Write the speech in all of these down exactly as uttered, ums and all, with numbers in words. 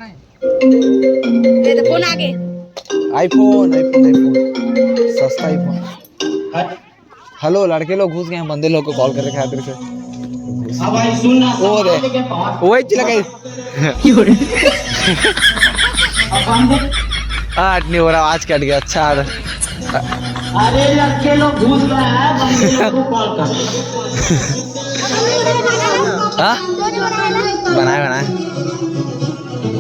ये तो फोन आ गए। iPhone, iPhone, iPhone, सस्ता iPhone। हेलो, लड़के लोग घुस गए हैं बंदे लोग को कॉल करने खातिर से। हाँ भाई, सुन ना, वो दे, वही चिल्ला के। आठ नहीं हो रहा, आज कट गया। अच्छा, अरे लड़के लोग घुस गए हैं, बंदे लोग को कॉल कर। हाँ, बनाए बनाए।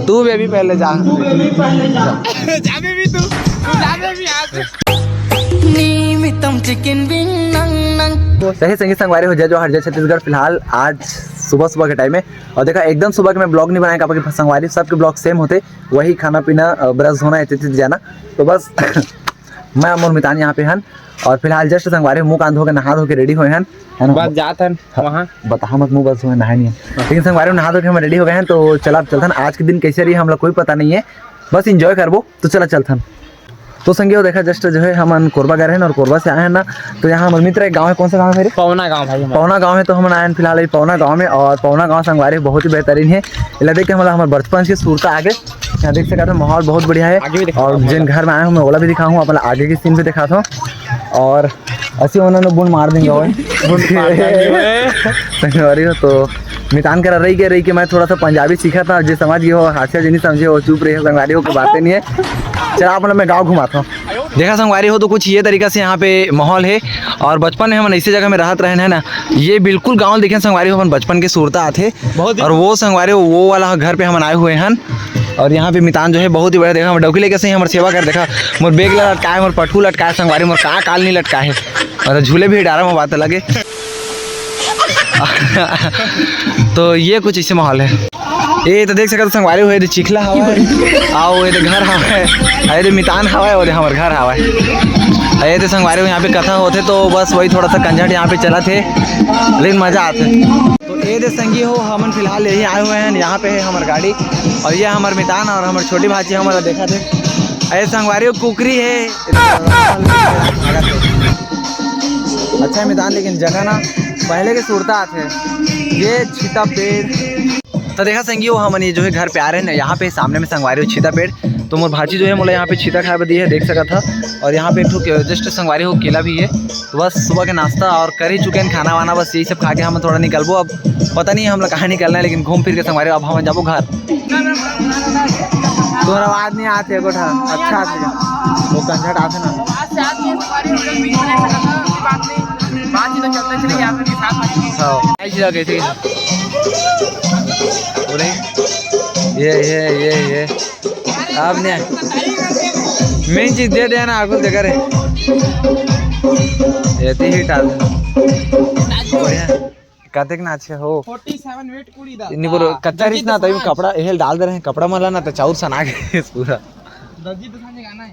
तू बेबी पहले जा। तू बेबी पहले जा। जा बेबी तू, तू जा बेबी आज। నీ మిత్తం చికెన్ వింగ్ నంగ్ నంగ్। तो हे संगी संगवारी हो, जय जोहार, जय छत्तीसगढ़। फिलहाल आज सुबह सुबह के टाइम है और देखा एकदम सुबह के मैं ब्लॉग नहीं बनाया, काबर कि संगवारी सबके ब्लॉग सेम होते, वही खाना पीना, अ, ब्रश धोना, इतने चीज जाना। तो बस मैं अमर मितान यहाँ पे हन और फिलहाल जस्ट संगवारी मुंह कान धो के नहा धो के रेडी होए हन, है ना? बस जात हन हाँ, वहाँ। बता मत मुंह बस हुए नहाए नहीं है। लेकिन संगवारी नहा धो के हम रेडी हो गए हैं, तो चला अब चलथन आज के दिन कैसे रही हम लोग कोई पता नहीं है, बस एंजॉय करबो। तो चला चलथन। तो संगी हो देखा जस्ट जो है हमन कोरबा गए रहे हैं और कोरबा से आए हैं ना, तो यहाँ हमर मित्र एक गाँव है, कौन सा गाँव है मेरे? पवना गाँव भाई हमारा। पवना गाँव है, तो हमन आए हैं फिलहाल ये पवना गाँव में और पवना गाँव संगवारी बहुत ही बेहतरीन है। इला देख के हमला हमर बचपन से सुरता आगे यहाँ देख सकत हो माहौल बहुत बढ़िया है। आगे भी दिखाओ, और जिन घर में आए हूँ मैं ओला भी दिखाऊँ, अपन आगे के सीन भी दिखाता हूँ। और असी उन्होंने बुन मार देंगे ओए। बुन मार देंगे ओए। संगवारी हो तो मितान करा रही के रही कि मैं थोड़ा सा पंजाबी सीखा था, जे समझ गए हो हास्य, जे नहीं समझे हो चुप रही हो, संगवारी हो कोई बातें नहीं है। चला आप लोग मैं गाँव घुमाता हूँ। देखा संगवारी हो तो कुछ ये तरीका से यहाँ पे माहौल है और बचपन में हम ऐसे जगह में रहत रहे हैं ना, ये बिल्कुल गाँव देखे संगवारी हो अपन बचपन के सुरता आथे। बहुत ही और वो संगवारी हो वो वाला घर पे हम आए हुए हैं और यहाँ पे मितान जो है बहुत ही बढ़िया देखा, हम डौकी लेके सही हमारे सेवा कर देखा, मोर बेग ला लटकाए, मोर पटकू लटकाए संगवारी, मोर का काल नहीं लटकाए है और झूले भी डारा में बात लगे। तो ये कुछ ऐसे माहौल है। ये तो देख सकते हो संगवारी हो, ये तो चिखला हवा है, आओ ये तो घर हवा है, ये तो मितान हवा है, वो हमर घर हवा है। ये तो संगवारी हो यहाँ पे कथा होते तो बस वही थोड़ा सा कंझट यहाँ पे चला थे, लेकिन मजा आते। तो ये दे संगी हो, हमन फिलहाल यही आए हुए हैं, यहाँ पे है हमार गाड़ी और ये हमार मितान और हमार छोटी भांजी हमन ला देखा थे। अरे संगवारी हो, कुकरी है। अच्छा है मितान, लेकिन जगह ना पहले के सुरता आथे। ये छीता पेड़। तो देखा संगी हो, हमन ये जो है घर पे आ रहे हैं ना, यहाँ पे सामने में संगवारी हो छीता पेड़। तो मोर भांजी जो है मोला यहाँ पे छीता खाए बर दी है, देख सकत था। और यहाँ पे एक ठो के-, जस्ट संगवारी हो केला भी है। तो बस सुबह के नाश्ता और कर ही चुके हैं खाना वाना, बस यही सब खा के हम थोड़ा निकलबो। अब पता नहीं हम लोग कहाँ निकलना है, लेकिन घूम फिर के संगवारी अब हम जाबो घर। तोर आवाज नहीं आते एको ठा, अच्छा आते वो कंझट आते ना। आवाज से आते हैं, तुम्हारी वीडियो भी नहीं बना सकता, कोई बात नहीं, बात ही तो चलते चले यहाँ पे भी साथ में। हाँ। ऐसी जगह कैसे? बोले, ये, ये, ये, ये। आप ने मेन चीज दे देना, आगुल देखा रे। ये ती ही टाल। बढ़िया। कतेक ना अच्छे हो। फोर्टी सेवन वेट कुड़ी दा। इन्हीं पर कच्चा रिस ना, तभी कपड़ा एहल डाल दे रहे हैं, कपड़ा मला ना तो चाउर सना के पूरा। दर्जी तो सामने गाना है।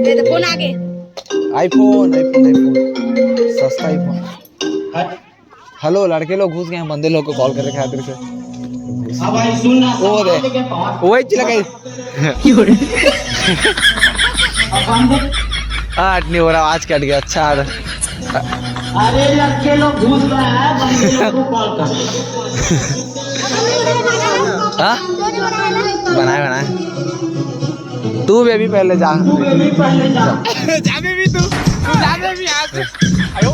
ये तो फोन आ गए। iPhone, iPhone, iPhone, सस्ता iPhone। हेलो, लड़के लोग घुस गए हैं बंदे लोग को कॉल करने खातिर से। हाँ भाई, सुन ना, वो दे, वही चिल्ला के। आठ नहीं हो रहा, आज कट गया। अच्छा, अरे लड़के लोग घुस गए हैं, बंदे लोग को कॉल कर। हाँ, बनाए बनाए। तू बेबी पहले जा। तू बेबी पहले जा। जा बेबी तू, तू जा बेबी आज। आयो।